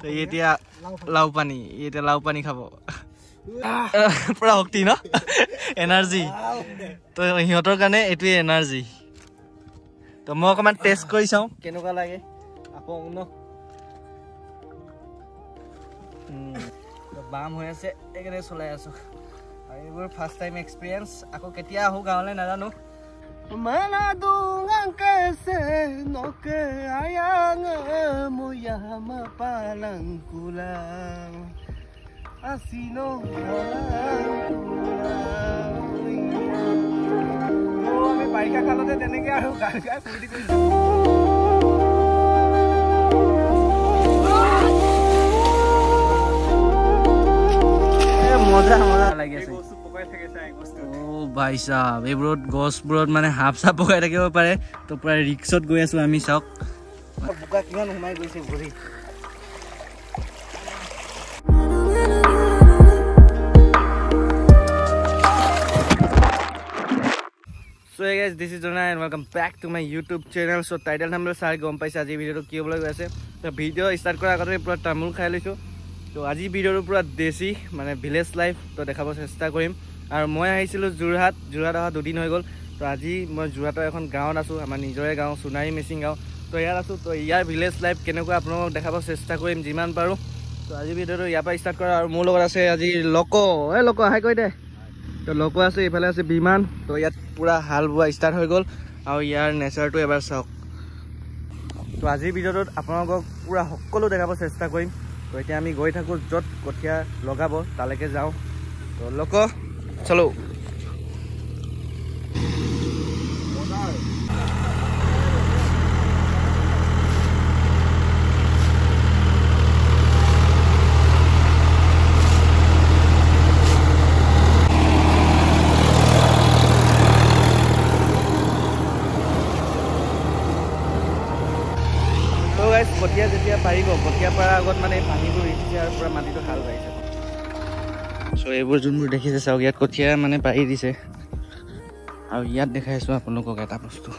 তো এতিয়া লাও পানী, এতিয়া লাও পানী খাব, পুৰা শক্তি ন, এনাৰ্জি। তো সিহঁতৰ কাৰণে এইটোৱে এনাৰ্জি। তো মই অকণমান টেষ্ট কৰি চাওঁ কেনেকুৱা লাগে আকৌ ন। বাম হৈ আছে সেইকাৰণে চলাই আছোঁ। আৰু এইবোৰ ফাৰ্ষ্ট টাইম এক্সপিৰিয়েঞ্চ, আকৌ কেতিয়া আহোঁ গাঁৱলৈ নাজানো। আমি বাৰিষা কালতে তেনেকে আৰু গান গাই ফূৰ্তি কৰিছোঁ। মজা মজা লাগি আছে। অ' ভাই চাব, এইবোৰত গছবোৰত মানে সাপ চাপ পকাই থাকিব পাৰে। তো পুৰা ৰিক্সত গৈ আছো আমি। চাওক বোকা কিমান সোমাই গৈছে ভৰিত। So hey guys, this is Dona and welcome back to my YouTube channel. So title thumbnail চাই গম পাইছে আজি ভিডিঅ'টো কি হ'বলৈ গৈ আছে। তো ভিডিঅ' ষ্টাৰ্ট কৰাৰ আগতে পুৰা তামোল খাই লৈছোঁ। তো আজি ভিডিঅ'টো পুৰা দেশী মানে ভিলেজ লাইফ তো দেখাব চেষ্টা কৰিম। আৰু মই আহিছিলোঁ যোৰহাট, যোৰহাট অহা দুদিন হৈ গ'ল। তো আজি মই যোৰহাটৰ এখন গাঁৱত আছোঁ, আমাৰ নিজৰে গাঁও সোণাৰী মিচিং গাঁও। তো ইয়াত আছোঁ। তো ইয়াৰ ভিলেজ লাইফ কেনেকুৱা আপোনালোকক দেখাব চেষ্টা কৰিম যিমান পাৰোঁ। তো আজি ভিডিঅ'টো ইয়াৰ পৰা ষ্টাৰ্ট কৰা। আৰু মোৰ লগত আছে আজি লক। এই লক হাই কৈ দে। তো লক আছে, এইফালে আছে বিমান। তো ইয়াত পূৰা হাল বোৱা ষ্টাৰ্ট হৈ গ'ল। আৰু ইয়াৰ নেচাৰটো এবাৰ চাওক। তো আজিৰ ভিডিঅ'টোত আপোনালোকক পূৰা সকলো দেখাব চেষ্টা কৰিম। তো এতিয়া আমি গৈ থাকোঁ য'ত কঠীয়া লগাব তালৈকে যাওঁ। তো লক চলো। কঠীয়া যেতিয়া পাৰিব, কঠীয়া পৰাৰ আগত মানে পানীবোৰ এৰিছে আৰু পূৰা মাটিটো হাল বাইছে। চ' এইবোৰ যোনবোৰ দেখিছে চাওক, ইয়াত কঠীয়া মানে পাৰি দিছে। আৰু ইয়াত দেখাই আছোঁ আপোনালোকক এটা বস্তু।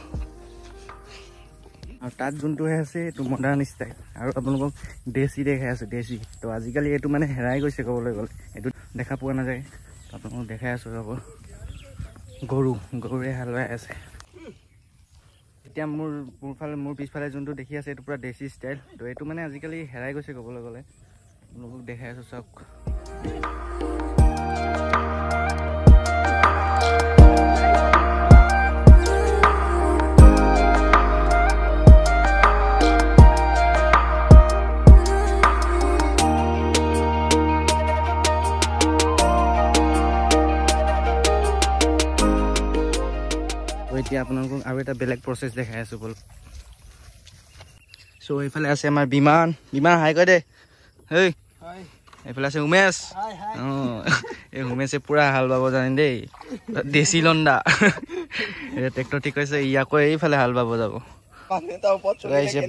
আৰু তাত যোনটোহে আছে এইটো মডাৰ্ণ ষ্টাইল, আৰু আপোনালোকক দেশী দেখাই আছোঁ, দেশী। তো আজিকালি এইটো মানে হেৰাই গৈছে ক'বলৈ গ'লে, এইটো দেখা পোৱা নাযায়। আপোনালোকক দেখাই আছোঁ ৰ'ব, গৰু গৰুৱে হাল বাই আছে। এতিয়া মোৰ ফালে, মোৰ পিছফালে যোনটো দেখি আছে এইটো পূৰা দেশী ষ্টাইল। তো এইটো মানে আজিকালি হেৰাই গৈছে ক'বলৈ গ'লে। আপোনালোকক দেখাই আছোঁ চাওক। এতিয়া আপোনালোকক আৰু এটা বেলেগ প্ৰচেছ দেখাই আছোঁ ব'ল। চ' এইফালে আছে আমাৰ বিমান। বিমান হাই কৈ দে। হেই, এইফালে আছে উমেশ। অঁ, এই উমেশে পূৰা হাল বাব জানে দেই, দেশী লণ্ডা। এতিয়া ট্ৰেক্টৰ ঠিক হৈছে, ই আকৌ এইফালে হাল বাব যাব।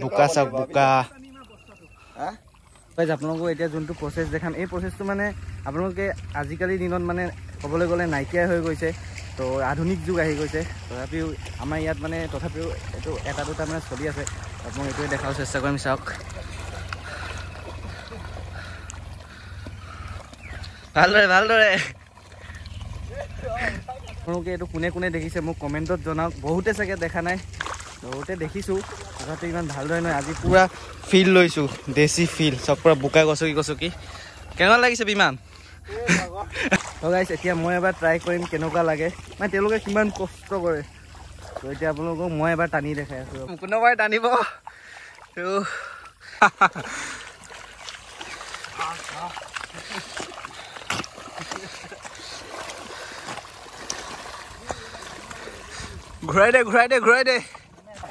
বোকা চাওক, বোকা। আপোনালোকক এতিয়া যোনটো প্ৰচেছ দেখাম, এই প্ৰচেছটো মানে আপোনালোকে আজিকালিৰ দিনত মানে ক'বলৈ গ'লে নাইকিয়াই হৈ গৈছে। তো আধুনিক যুগ আহি গৈছে, তথাপিও আমাৰ ইয়াত মানে তথাপিও এইটো এটা দুটা মানে চলি আছে। আপোনাক এইটোৱে দেখাব চেষ্টা কৰিম চাওক। ভালদৰে ভালদৰে আপোনালোকে এইটো কোনে কোনে দেখিছে মোক কমেণ্টত জনাওক। বহুতে চাগে দেখা নাই, বহুতে দেখিছোঁ, তথাপিও ইমান ভালদৰে নহয়। আজি পূৰা ফিল লৈছোঁ, দেশী ফিল, চব পূৰা বোকা গছকি গছকি। কেনেকুৱা লাগিছে বিমান? তো গাইছ, এতিয়া মই এবাৰ ট্ৰাই কৰিম কেনেকুৱা লাগে, মানে তেওঁলোকে কিমান কষ্ট কৰে। তো এতিয়া আপোনালোকক মই এবাৰ টানি দেখাই আছোঁ, কোনোবাই টানিব। ঘূৰাই দে, ঘূৰাই দে, ঘূৰাই দে।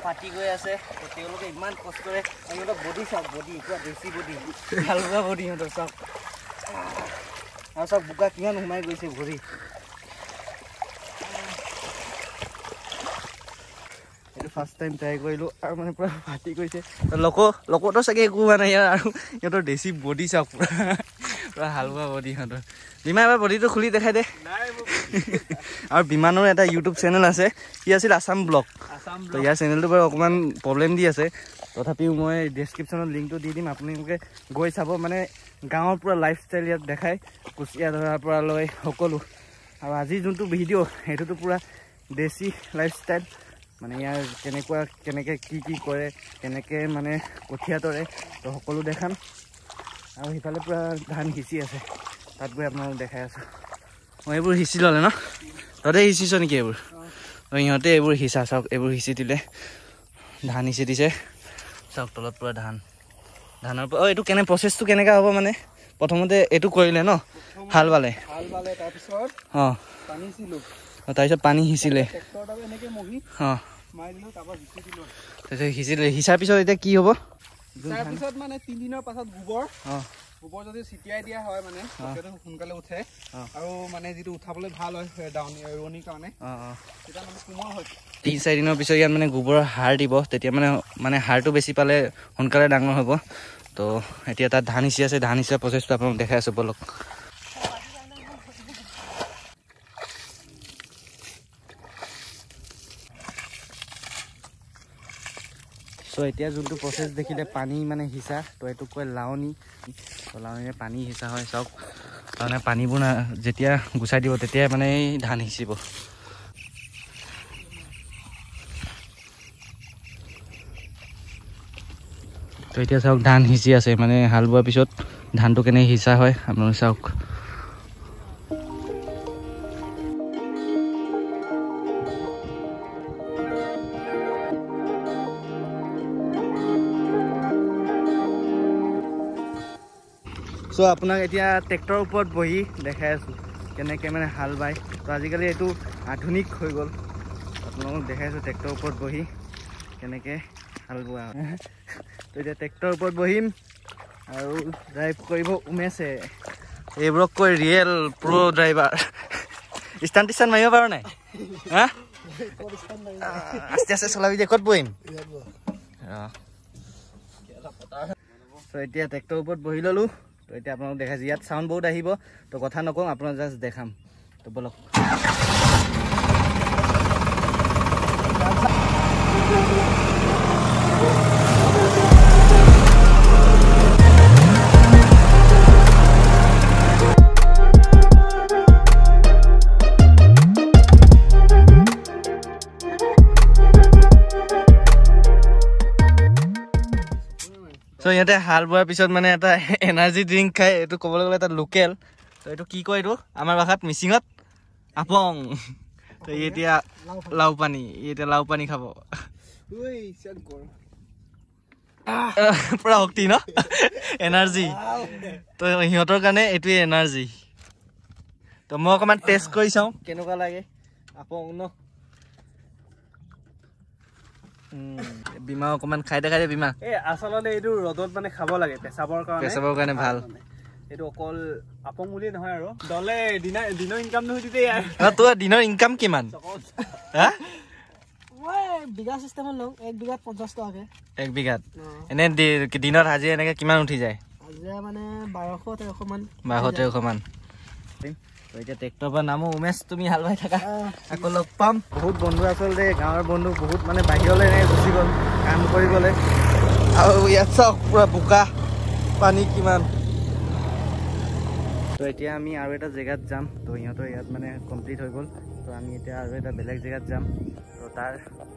ফাটি গৈ আছে। তেওঁলোকে ইমান কষ্টৰে, সিহঁতৰ বডি চাওক, বডি পুৰা দেশী বডি, হালধীয়া বডি সিহঁতৰ চাওক। আৰু চাওক বোকা কিমান সোমাই গৈছে ভৰিত। এইটো ফাৰ্ষ্ট টাইম ট্ৰাই কৰিলোঁ আৰু মানে পূৰা ফাটি গৈছে। লকতো চাগে একো হোৱা নাই ইয়াৰ। আৰু সিহঁতৰ দেশী বডি চাওক, পূৰা পুৰা হাল বোৱা বডি সিহঁতৰ। বিমা এবাৰ বডিটো খুলি দেখাই দে। আৰু বিমানৰ এটা ইউটিউব চেনেল আছে, কি আছিল, আছাম ব্লগ। তো ইয়াৰ চেনেলটো বাৰু অকণমান প্ৰব্লেম দি আছে, তথাপিও মই ডেছক্ৰিপশ্যনত লিংকটো দি দিম, আপোনালোকে গৈ চাব। মানে গাঁৱৰ পূৰা লাইফষ্টাইল ইয়াত দেখায়, কুচিয়া ধৰাৰ পৰা লৈ সকলো। আৰু আজি যোনটো ভিডিঅ' সেইটোতো পূৰা দেশী লাইফষ্টাইল, মানে ইয়াৰ কেনেকুৱা কেনেকৈ কি কি কৰে, কেনেকৈ মানে কঠীয়া তৰে, তো সকলো দেখাম। আৰু সিফালে পূৰা ধান সিঁচি আছে, তাত গৈ আপোনালোক দেখাই আছোঁ। অঁ, এইবোৰ সিঁচি ল'লে ন? তহঁতে সিঁচিছ নেকি এইবোৰ? অঁ, ইহঁতে এইবোৰ সিঁচা, চাওক এইবোৰ সিঁচি দিলে, ধান সিঁচি দিছে। চাওক তলত পূৰা ধান, ধানৰ পৰা। অঁ, এইটো কেনে প্ৰচেছটো কেনেকুৱা হ'ব? মানে প্ৰথমতে এইটো কৰিলে ন, হাল বালে, অঁ, তাৰপিছত পানী সিঁচিলে, অঁ, তাৰপিছত সিঁচিলে। সিঁচাৰ পিছত এতিয়া কি হ'ব? তাৰপিছত মানে 3 দিনৰ পাছত গোবৰ, গোবৰ যদি ছিটিয়াই দিয়া হয় মানে সোনকালে উঠে, আৰু মানে যিটো উঠাবলৈ ভাল হয় ৰোৱনিৰ কাৰণে, তেতিয়া মানে কোমল হয়। 3-4 দিনৰ পিছত ইয়াত মানে গোবৰৰ সাৰ দিব, তেতিয়া মানে মানে সাৰটো বেছি পালে সোনকালে ডাঙৰ হ'ব। তো এতিয়া তাত ধান সিঁচি আছে, ধান সিঁচা প্ৰচেছটো আপোনাক দেখাই আছোঁ, ব'লক। চ' এতিয়া যোনটো প্ৰচেছ দেখিলে পানী মানে সিঁচা, তো এইটোক কয় লাৱনি। তো লাৱনিৰে পানী সিঁচা হয়। চাওক তাৰমানে পানীবোৰ যেতিয়া গুচাই দিব তেতিয়াই মানে এই ধান সিঁচিব। তো এতিয়া চাওক ধান সিঁচি আছে, মানে হাল বোৱাৰ পিছত ধানটো কেনেকৈ সিঁচা হয় আপোনালোকে চাওক। চ' আপোনাক এতিয়া ট্ৰেক্টৰৰ ওপৰত বহি দেখাই আছোঁ কেনেকৈ মানে হাল বায়। তো আজিকালি এইটো আধুনিক হৈ গ'ল, আপোনালোকক দেখাই আছোঁ ট্ৰেক্টৰৰ ওপৰত বহি কেনেকৈ হাল বোৱা হয়। তো এতিয়া ট্ৰেক্টৰৰ ওপৰত বহিম আৰু ড্ৰাইভ কৰিব উমেশে। এইবোৰক কয় ৰিয়েল প্ৰ' ড্ৰাইভাৰ। ষ্টাণ্ট টিষ্টাণ্ট মাৰিব পাৰ নাই? হা, আস্তে আস্তে চলাবি দে। ক'ত বহিম? অঁ, চ' এতিয়া ট্ৰেক্টৰৰ ওপৰত বহি ল'লোঁ। তো এতিয়া আপোনালোক দেখাইছোঁ, ইয়াত চাউণ্ড বহুত আহিব, তো কথা নকওঁ, আপোনাক জাষ্ট দেখাম। তো ব'লক। চ' ইহঁতে হাল বোৱাৰ পিছত মানে এটা এনাৰ্জি ড্ৰিংক খায়, এইটো ক'বলৈ গ'লে এটা লোকেল। তো এইটো কি কয়, এইটো আমাৰ ভাষাত মিচিঙত আপং। তো ই এতিয়া লাও পানী, ই এতিয়া লাও পানী খাব। পুৰা শক্তি ন, এনাৰ্জি। তো সিহঁতৰ কাৰণে এইটোৱে এনাৰ্জি। তো মই অকণমান টেষ্ট কৰি চাওঁ কেনেকুৱা লাগে আপং ন। বিমা অকণমান খাই দেখাই দে বিমা। এই আচলতে এইটো ৰ'দত মানে খাব লাগে, পেচাবৰ কাৰণে, পেচাবৰ কাৰণে ভাল। এইটো অকল আপং বুলিয়ে নহয় আৰু দলে দিনৰ ইনকাম নহয় তেতিয়া। তোৰ দিনৰ ইনকাম কিমান? হা, মই বিঘা চিষ্টেমত লওঁ, 1 বিঘাত 50 টকাকে। 1 বিঘাত এনে দিনত হাজিৰা এনেকে কিমান উঠি যায়? হাজিৰা মানে 1200-1300 মান। 1200-1300 মান। তো এতিয়া ট্ৰেক্টৰৰ পৰা নামো। উমেশ তুমি হাল বাই থাকা, আকৌ লগ পাম। বহুত বন্ধু আচলতে গাঁৱৰ বন্ধু বহুত মানে বাহিৰলৈ এনেকৈ গুচি গ'ল কাম কৰিবলৈ। আৰু ইয়াত চাওক পূৰা বোকা, পানী কিমান। তো এতিয়া আমি আৰু এটা জেগাত যাম। তো সিহঁতৰ ইয়াত মানে কমপ্লিট হৈ গ'ল। তো আমি এতিয়া আৰু এটা বেলেগ জেগাত যাম। তো তাৰ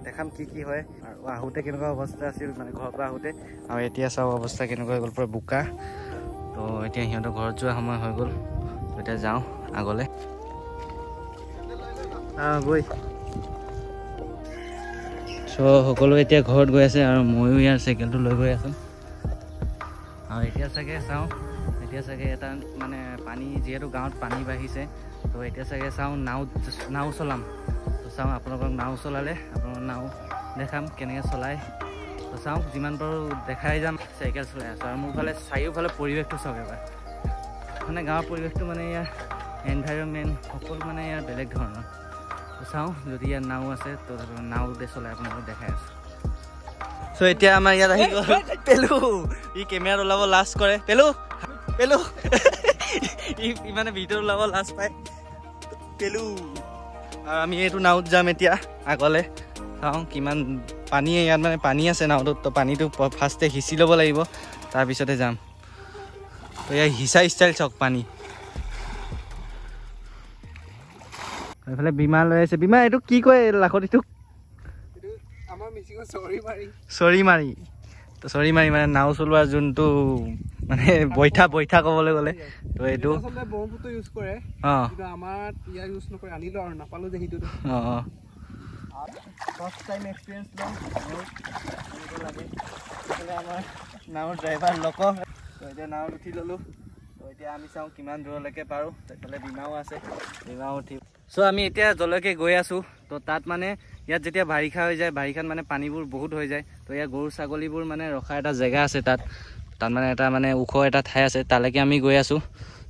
দেখাম কি কি হয় আৰু আহোঁতে কেনেকুৱা অৱস্থা আছিল, মানে ঘৰৰ পৰা আহোঁতে। আৰু এতিয়া চাওক অৱস্থা কেনেকুৱা হৈ গ'ল, পূৰা বোকা। তো এতিয়া সিহঁতৰ ঘৰত যোৱা সময় হৈ গ'ল। এতিয়া যাওঁ আগলৈ। গৈ চ' সকলো এতিয়া ঘৰত গৈ আছে আৰু ময়ো ইয়াৰ চাইকেলটো লৈ গৈ আছোঁ। আৰু এতিয়া চাগে চাওঁ, এতিয়া চাগে এটা মানে পানী, যিহেতু গাঁৱত পানী বাঢ়িছে, তো এতিয়া চাগে চাওঁ নাও চলাম। তো চাওঁ আপোনালোকক নাও চলালে আপোনালোকক নাও দেখাম কেনেকৈ চলায়। তো চাওঁ যিমান পাৰোঁ দেখাই যাম। চাইকেল চলাই আছোঁ আৰু মোৰ ফালে চাৰিওফালে পৰিৱেশটো চাওক এবাৰ। মানে গাঁৱৰ পৰিৱেশটো মানে ইয়াৰ এনভাইৰনমেণ্ট সকলো মানে ইয়াৰ বেলেগ ধৰণৰ। চাওঁ যদি ইয়াত নাও আছে তো নাওতে চলাই আপোনালোকক দেখাই আছোঁ। চ' এতিয়া আমাৰ ইয়াত আহি গ'ল পেলু। ই কেমেৰাত ওলাব লাজ কৰে। পেলু পেলু ইমানে ভিতৰত ওলাব লাজ পায়। পেলু আৰু আমি এইটো নাৱত যাম এতিয়া আগলৈ, চাওঁ কিমান পানী ইয়াত, মানে পানী আছে নাওটোত, তো পানীটো ফাৰ্ষ্টে সিঁচি ল'ব লাগিব, তাৰপিছতে যাম। তো ইয়াৰ সিঁচা ষ্টাইল চাওক পানী। এইফালে বীমা লৈ আছে। বীমা এইটো কি কয় লাখতিটোক? চৰি মাৰি। তো চৰি মাৰি মানে নাও চলোৱাৰ যোনটো মানে বৈঠা, বৈঠা ক'বলৈ গ'লে তো এইটো অঁ ফাৰ্ষ্ট টাইম এক্সপিৰিয়েঞ্চ ল'ম লাগে। এইফালে আমাৰ নাৱৰ ড্ৰাইভাৰ লক। তো এতিয়া নাৱত উঠি ল'লোঁ। তো এতিয়া আমি চাওঁ কিমান দূৰলৈকে পাৰোঁ। এইফালে বীমাও আছে, বীমাও উঠি। চ' আমি এতিয়া য'লৈকে গৈ আছোঁ, তো তাত মানে ইয়াত যেতিয়া বাৰিষা হৈ যায়, বাৰিষাত মানে পানীবোৰ বহুত হৈ যায়। তো ইয়াত গৰু ছাগলীবোৰ মানে ৰখা এটা জেগা আছে তাত, তাত মানে এটা মানে ওখ এটা ঠাই আছে, তালৈকে আমি গৈ আছোঁ।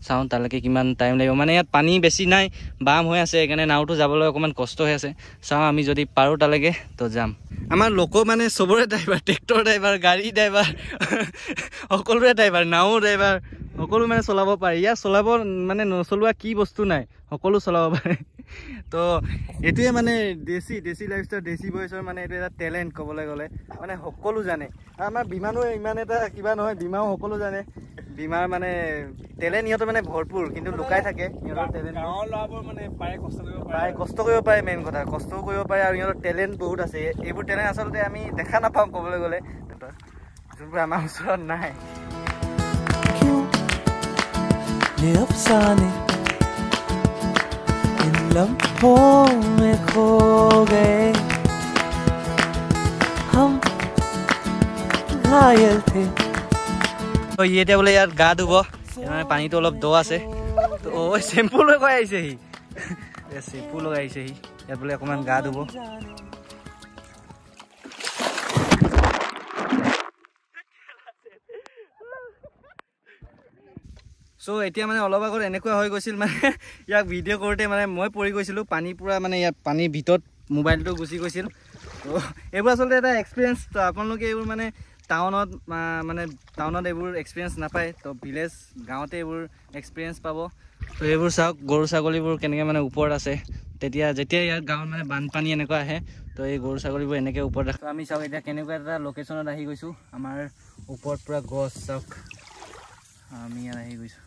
চাওঁ তালৈকে কিমান টাইম লাগিব। মানে ইয়াত পানী বেছি নাই, বাম হৈ আছে, সেইকাৰণে নাওটো যাবলৈ অকণমান কষ্ট হৈ আছে। চাওঁ আমি যদি পাৰোঁ তালৈকে তো যাম। আমাৰ লোক মানে চবৰে ড্ৰাইভাৰ, ট্ৰেক্টৰ ড্ৰাইভাৰ, গাড়ী ড্ৰাইভাৰ, সকলোৰে ড্ৰাইভাৰ, নাও ড্ৰাইভাৰ, সকলো মানে চলাব পাৰে। ইয়াত চলাব মানে নচলোৱা কি বস্তু নাই, সকলো চলাব পাৰে। তো এইটোৱে মানে দেশী দেশী লাইফষ্টাইল, দেশী বয়সৰ মানে এইটো এটা টেলেণ্ট ক'বলৈ গ'লে, মানে সকলো জানে। আমাৰ বিমানো ইমান এটা কিবা নহয়, বীমাও সকলো জানে। বীমাৰ মানে টেলেণ্ট সিহঁতৰ মানে ভৰপূৰ, কিন্তু লুকাই থাকে সিহঁতৰ টেলেণ্ট। পাৰে কষ্ট কৰিব পাৰে, মেইন কথা কষ্টও কৰিব পাৰে, আৰু সিহঁতৰ টেলেণ্ট বহুত আছে। এইবোৰ টেলেণ্ট আচলতে আমি দেখা নাপাওঁ ক'বলৈ গ'লে, যোনবোৰ আমাৰ ওচৰত নাই। लम्हों में खो गए हम, घायल थे। তো ই এতিয়া বোলে ইয়াত গা ধুব, মানে পানীটো অলপ দ আছে। তো চেম্পু লগাই আহিছে সি, চেম্পু লগাই আহিছে সি, ইয়াত বোলে অকণমান গা ধুব। চ' এতিয়া মানে অলপ আগত এনেকুৱা হৈ গৈছিল, মানে ইয়াক ভিডিঅ' কৰোঁতে মানে মই পৰি গৈছিলোঁ, পানী পূৰা মানে ইয়াত পানীৰ ভিতৰত মোবাইলটো গুচি গৈছিল। ত' এইবোৰ আচলতে এটা এক্সপিৰিয়েঞ্চ। তো আপোনালোকে এইবোৰ মানে টাউনত মানে টাউনত এইবোৰ এক্সপিৰিয়েঞ্চ নাপায়, তো ভিলেজ গাঁৱতে এইবোৰ এক্সপিৰিয়েঞ্চ পাব। তো এইবোৰ চাওক গৰু ছাগলীবোৰ কেনেকৈ মানে ওপৰত আছে। তেতিয়া যেতিয়া ইয়াত গাঁৱত মানে বানপানী এনেকুৱা আহে, তো এই গৰু ছাগলীবোৰ এনেকৈ ওপৰত ৰাখে। আমি চাওক এতিয়া কেনেকুৱা এটা লোকেশ্যনত আহি গৈছোঁ। আমাৰ ওপৰত পূৰা গছ চাওক, আমি ইয়াত আহি গৈছোঁ।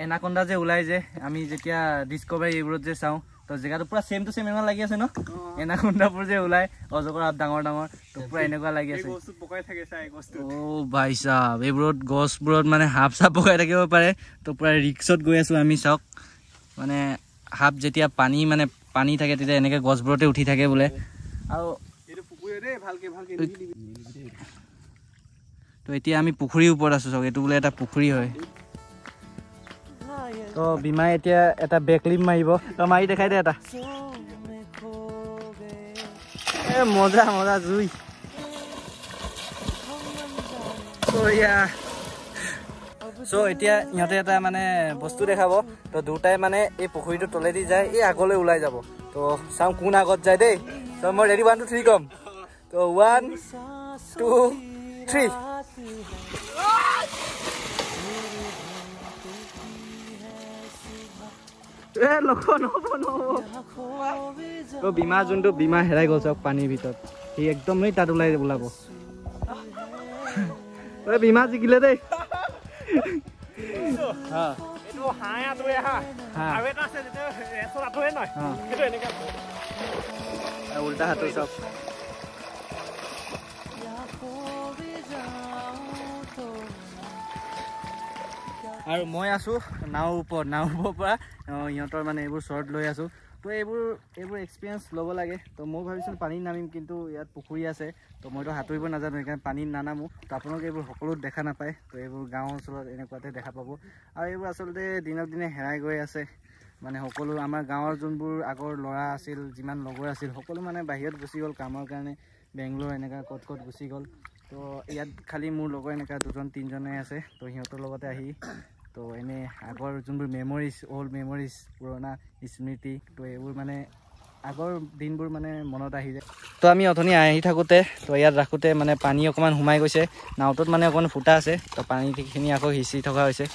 এনাকন্দা যে ওলাই যে আমি যেতিয়া ডিস্কভাৰী এইবোৰত যে চাওঁ, তো জেগাটো পুৰা চেম টু চেম এনেকুৱা লাগি আছে ন, এনাকন্দাবোৰ যে ওলাই অজগৰ সাপ ডাঙৰ ডাঙৰ, তো পুৰা এনেকুৱা লাগি আছে। অ' ভাই চাব, এইবোৰত গছবোৰত মানে সাপ চাপ পকাই থাকিব পাৰে। তো পুৰা ৰিক্সত গৈ আছো আমি। চাওক মানে সাপ যেতিয়া পানী মানে পানী থাকে তেতিয়া এনেকে গছবোৰতে উঠি থাকে বোলে। আৰু তো এতিয়া আমি পুখুৰীৰ ওপৰত আছো। চাওক এইটো বোলে এটা পুখুৰী হয়। তো বীমাই এতিয়া এটা বেকলিপ মাৰিব, তো মাৰি দেখাই দে এটা। এ মজা মজা জুই। চ' এতিয়া ইহঁতে এটা মানে বস্তু দেখাব। তো দুটাই মানে এই পুখুৰীটোৰ তলেদি যায়, এই আগলৈ ওলাই যাব। তো চাওঁ কোন আগত যায় দেই। তো মই ৰেডি 1 2 3 ক'ম। তো 1 2 3। তো বীমা যোনটো বীমা হেৰাই গ'ল চাওক পানীৰ ভিতৰত, সি একদমেই তাত ওলাই ওলাব। বীমা জিকিলে দেই। উল্টা সাঁতোৰ চাওক। আৰু মই আছোঁ নাৱৰ ওপৰত, নাৱৰ ওপৰৰ পৰা ইহঁতৰ মানে এইবোৰ শ্বৰ্ট লৈ আছোঁ। তো এইবোৰ এইবোৰ এক্সপিৰিয়েঞ্চ ল'ব লাগে। তো মই ভাবিছিলোঁ পানীত নামিম, কিন্তু ইয়াত পুখুৰী আছে, তো মইতো সাঁতুৰিব নাজানো, সেইকাৰণে পানীত নানামো। তো আপোনালোকে এইবোৰ সকলো দেখা নাপায়, তো এইবোৰ গাঁও অঞ্চলত এনেকুৱাতে দেখা পাব। আৰু এইবোৰ আচলতে দিনক দিনে হেৰাই গৈ আছে। মানে সকলো আমাৰ গাঁৱৰ যোনবোৰ আগৰ ল'ৰা আছিল, যিমান লগৰ আছিল, সকলো মানে বাহিৰত গুচি গ'ল কামৰ কাৰণে, বেংগলোৰ এনেকুৱা ক'ত ক'ত গুচি গ'ল। তো ইয়াত খালি মোৰ লগৰ এনেকুৱা 2 3জনে আছে, তো সিহঁতৰ লগতে আহি তো এনেই আগৰ যোনবোৰ মেমৰিজ, অল্ড মেমৰিজ, পুৰণা স্মৃতি, তো এইবোৰ মানে আগৰ দিনবোৰ মানে মনত আহি যায়। তো আমি অথনি আহি থাকোঁতে তো ইয়াত ৰাখোঁতে মানে পানী অকণমান সোমাই গৈছে, নাওটোত মানে অকণমান ফুটা আছে, তো পানীখিনি আকৌ সিঁচি থকা হৈছে।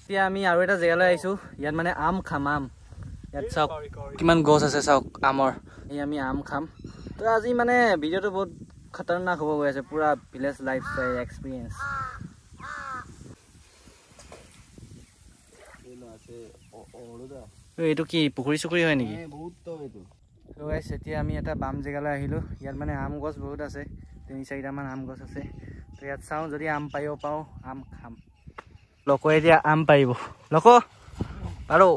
এতিয়া আমি আৰু এটা জেগালৈ আহিছোঁ, ইয়াত মানে আম খাম। আম ইয়াত চাওক কিমান গছ আছে, চাওক আমৰ। এই আমি আম খাম। তো আজি মানে ভিডিঅ'টো বহুত খতৰনাক হ'ব গৈ আছে, পূৰা ভিলেজ লাইফ ষ্টাইল এক্সপিৰিয়েঞ্চ। এইটো কি পুখুৰী চুখুৰী হয় নেকি? এতিয়া আমি এটা বাম জেগালৈ আহিলোঁ, ইয়াত মানে আম গছ বহুত আছে, 3-4টামান আম গছ আছে। তো ইয়াত চাওঁ যদি আম পাৰিব পাৰোঁ আম খাম। লক এতিয়া আম পাৰিব, লক পাৰো।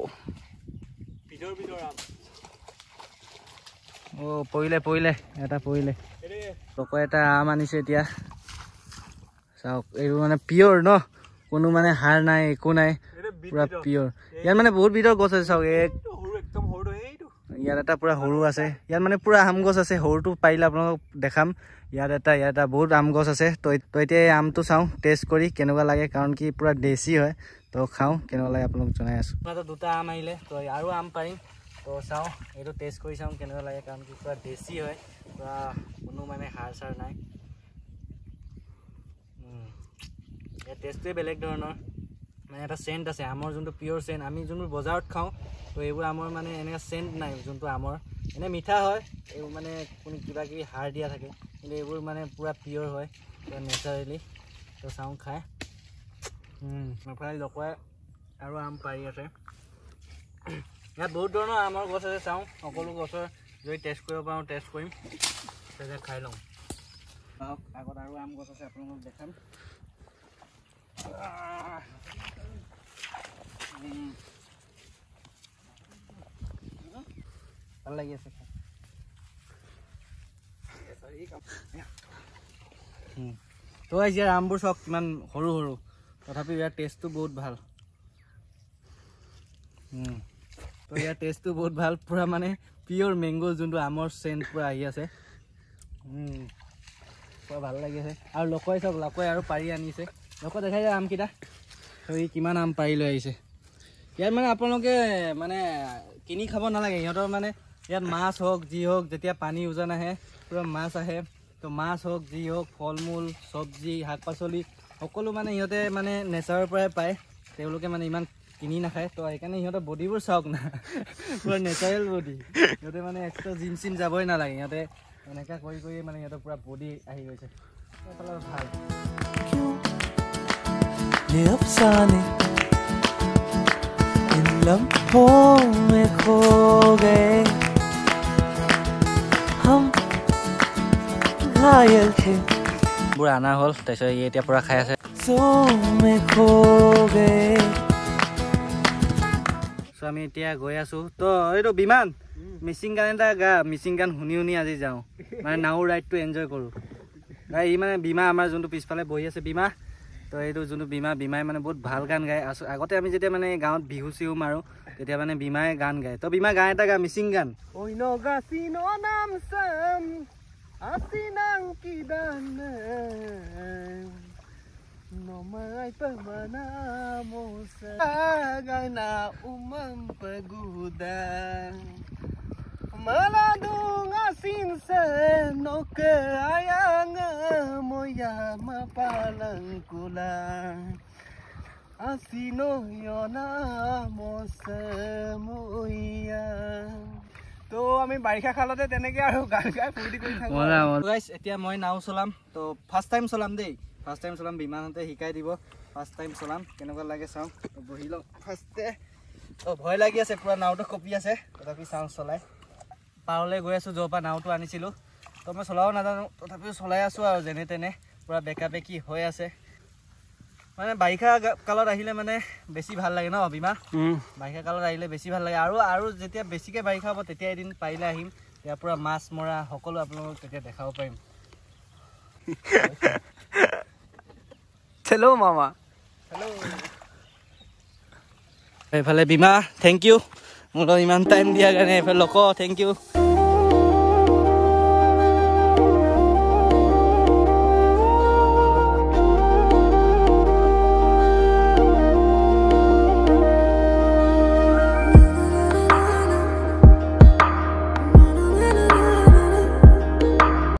অ' পৰিলে পৰিলে এটা পৰিলে। লক এটা আম আনিছে এতিয়া, চাওক এইবোৰ মানে পিয়ৰ ন, কোনো মানে সাৰ নাই একো নাই, পুৰা পিয়ৰ। ইয়াত মানে বহুত বিধৰ গছ আছে, চাওক এক ইয়াত এটা পুৰা সৰু আছে, ইয়াত মানে পুৰা আম গছ আছে। সৰুটো পাৰিলে আপোনালোকক দেখাম। ইয়াত এটা বহুত আম গছ আছে। তো এতিয়া এই আমটো চাওঁ টেষ্ট কৰি কেনেকুৱা লাগে, কাৰণ কি পুৰা দেশী হয়। তো খাওঁ কেনেকুৱা লাগে আপোনালোক জনাই আছোঁ। দুটা আম আহিলে, তো আৰু আম পাৰিম। তো চাওঁ এইটো টেষ্ট কৰি চাওঁ কেনেকুৱা লাগে, কাৰণ কি পুৰা দেশী হয়, পুৰা কোনো মানে সাৰ চাৰ নাই। ইয়াৰ টেষ্টটোৱে বেলেগ ধৰণৰ, মানে এটা চেণ্ট আছে আমৰ, যোনটো পিয়ৰ চেণ্ট আমি যোনবোৰ বজাৰত খাওঁ, তো এইবোৰ আমৰ মানে এনেকুৱা চেণ্ট নাই। যোনটো আমৰ এনেই মিঠা হয়, এইবোৰ মানে কোনো কিবা কিবি সাৰ দিয়া থাকে, কিন্তু এইবোৰ মানে পূৰা পিয়ৰ হয়, পূৰা নেচাৰেলি। তো চাওঁ খাই। এফালে লকুৱাই আৰু আম পাৰি আছে। ইয়াত বহুত ধৰণৰ আমৰ গছ আছে, চাওঁ সকলো গছৰ যদি টেষ্ট কৰিব পাৰোঁ টেষ্ট কৰিম, তেতিয়া খাই লওঁ। আগত আৰু আম গছ আছে, আপোনালোকক দেখাম। ভাল লাগি আছে খাই। তো ইয়াৰ আমবোৰ চাওক কিমান সৰু সৰু, তথাপিও ইয়াৰ টেষ্টটো বহুত ভাল। তো ইয়াৰ টেষ্টটো বহুত ভাল, পূৰা মানে পিয়ৰ মেংগ' যোনটো আমৰ চেণ্ট পূৰা আহি আছে। পূৰা ভাল লাগি আছে। আৰু লকই চাওক, লকই আৰু পাৰি আনিছে। লক দেখাই যায় আমকেইটা, ই কিমান আম পাৰি লৈ আহিছে। ইয়াত মানে আপোনালোকে মানে কিনি খাব নালাগে, সিহঁতৰ মানে ইয়াত মাছ হওক যি হওক, যেতিয়া পানী উজান আহে পূৰা মাছ আহে। তো মাছ হওক যি হওক, ফল মূল চব্জি শাক পাচলি সকলো মানে সিহঁতে মানে নেচাৰৰ পৰাই পায়, তেওঁলোকে মানে ইমান কিনি নাখায়। তো সেইকাৰণে সিহঁতৰ বডিবোৰ চাওক না, পূৰা নেচাৰেল বডি। সিহঁতে মানে এক্সট্ৰা জিম চিম যাবই নালাগে, সিহঁতে এনেকুৱা কৰি কৰি মানে সিহঁতৰ পূৰা বডি আহি গৈছে। সেইফালে ভাল। ये अफसाने इन लम्हों में खो गए, हम घायल थे। বোৰ আনা হ'ল, তাৰপিছত ই এতিয়া পূৰা খাই আছে। में खो गए। চ' আমি এতিয়া গৈ আছোঁ। তো এইটো বিমান মিচিং গান এটা গা, মিচিং গান শুনি শুনি আজি যাওঁ, মানে নাও ৰাইডটো এনজয় কৰোঁ। ই মানে বীমা আমাৰ যোনটো পিছফালে বহি আছে বীমা, তো এইটো যোনটো বীমা, বীমাই মানে বহুত ভাল গান গায়। আগতে আমি যেতিয়া মানে গাঁৱত বিহু চিহু মাৰোঁ তেতিয়া মানে বীমাই গান গায়। তো বীমা গান এটা গা, মিচিং গান। তো আমি বাৰিষা কালতে তেনেকে আৰু গান গাই ফূৰ্তি কৰি থাকোঁ। এতিয়া মই নাও চলাম, তো ফাৰ্ষ্ট টাইম চলাম দেই, ফাৰ্ষ্ট টাইম চলাম, বিমানতে শিকাই দিব। ফাৰ্ষ্ট টাইম চলাম, কেনেকুৱা লাগে চাওঁ। বহি লওঁ ফাৰ্ষ্টে। তো ভয় লাগি আছে, পূৰা নাওটো কঁপি আছে, তথাপি চাওঁ চলাই। পাৰলৈ গৈ আছোঁ য'ৰ পৰা নাওটো আনিছিলোঁ। তো মই চলাব নাজানো, তথাপিও চলাই আছোঁ আৰু যেনে তেনে, পূৰা বেকা বেকি হৈ আছে। মানে বাৰিষা কালত আহিলে মানে বেছি ভাল লাগে ন বীমা? বাৰিষা কালত আহিলে বেছি ভাল লাগে। আৰু আৰু যেতিয়া বেছিকৈ বাৰিষা হ'ব তেতিয়া এদিন পাৰিলে আহিম, ইয়াৰ পূৰা মাছ মৰা সকলো আপোনালোকক তেতিয়া দেখাব পাৰিম। হেল্ল' মামা, হেল্ল'। এইফালে বীমা, thank U মোৰ লগত ইমান টাইম দিয়াৰ কাৰণে। এইফালে লক, thank U.